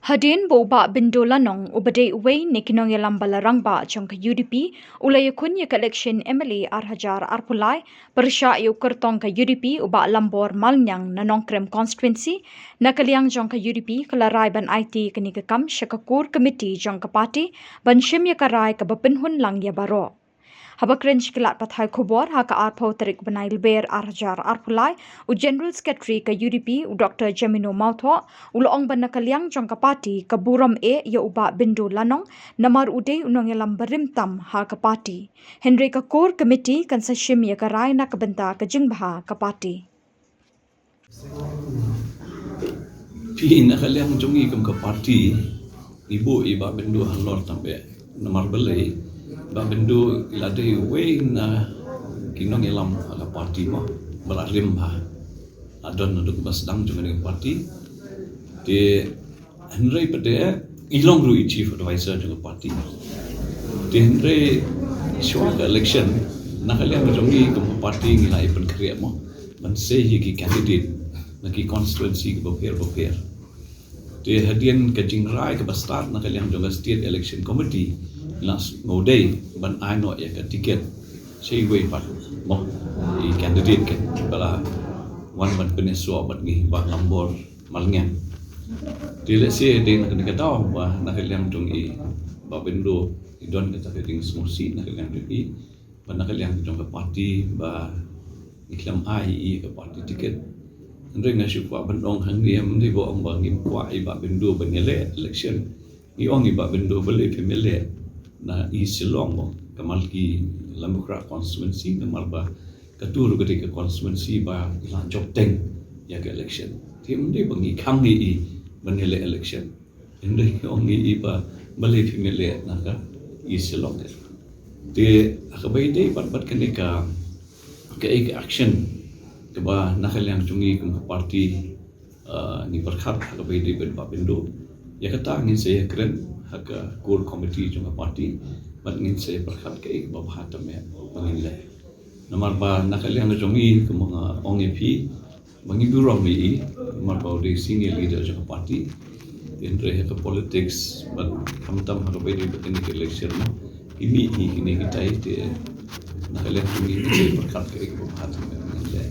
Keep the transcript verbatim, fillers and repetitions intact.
Hadien ba u Bah Bindo Lanong, uba dei uwei na ki nongïalam ba la rangbah jong ka U D P, u la ïakhun ïa ka election M L A ar hajar arphew lai, pyrshah ïa u kyrtong ka U D P, u Bah Lambor Malngiang na Nongkrem constituency, na ka liang jong ka U D P ka la rai ban aiti kane ka kam sha ka core committee jong ka party ban shim ïa ka rai kaba pynhun lang ïa baroh. Haba kren sha ki lad pathai khubor ha ka arphew tarik bnai Lber ar hajar arphew lai, u General Secretary ka U D P, u Doctor Jamino Mawthoh, u la ong ba na ka liang jong ka party ka burom eh ïa u Bah Bindo Lanong, namar u dei u nongïalam barim tam ha ka party. Hynrei ka core committee kan sa shim ïa ka rai na ka bynta ka jingbha ka party. Phi, na ka liang jong ngi kum ka party, ngi buh i Bah Bindo halor tam eh. Namar balei, Bah Bindo i la dei uwei na ki nongïalam ha ka party mo, ba la rim bha. La don naduh ba sdang jong ka party. Te hynrei pat de i long ruh i chief advisor jong ka party. Te hynrei shuwa ka election, na ka liang jong ngi kum ka party ngi la ïa pynkhreh mo, ban sei ïa ki candidate na ki constituency kiba pher ba pher. Te hadien ka jingrai kaba stad na ka liang jong ka State Election Committee, la sngewdei ban ai noh ïa ka ticket sha iwei pat mo i candidate ken ba la wan ban pynïasoh bad ngi, Bah Lambor Malngiang. Te lehse dei na kane ka daw ba na ka liang jong i Bah Bindo i don kata ka jingsngewsih na ka liang jong i, ba na ka liang jong ka party ba ngi khlem ai i ka party ticket. Hynrei nga shu kwah ban ong hangne, ym dei ba ong ba ngim kwah i Bah Bindo ban ïaleh election. Ngi ong i Bah Bindo balei phim ïaleh na East Shillong mo, ka Malki Laitumkhrah constituency, namar ba katu ruh ka dei ka constituency ba i la jop teng ïa ka election. Te ym dei ba ngi khang i i ban ïaleh election. Hynrei ngi ong i i ba balei phim ïaleh na ka East Shillong. Te ha kaba ïadei bad bad kane ka, kaei ka action kaba na ka liang jong ngi kum ka party, ah, ngi pyrkhat ha kaba ïadei bad Bah Bindo. Ïa kata ngin sa ïakren ha ka core committee jong ka party bad ngin sa ïapyrkhat kaei kaba bha tam eh ba ngin leh. Namar ba na ka liang jong ngi, kumba nga ong ïa phi, ba ngi burom ïa i, namar ba u dei senior leader jong ka party. Te hynrei ha ka politics bad khamtam ha kaba ïadei bad kane ka election mo, i mih hi kine kitai. Te na ka liang jong ngi, ngin sa ïapyrkhat kaei kaba bha tam eh ba ngin leh.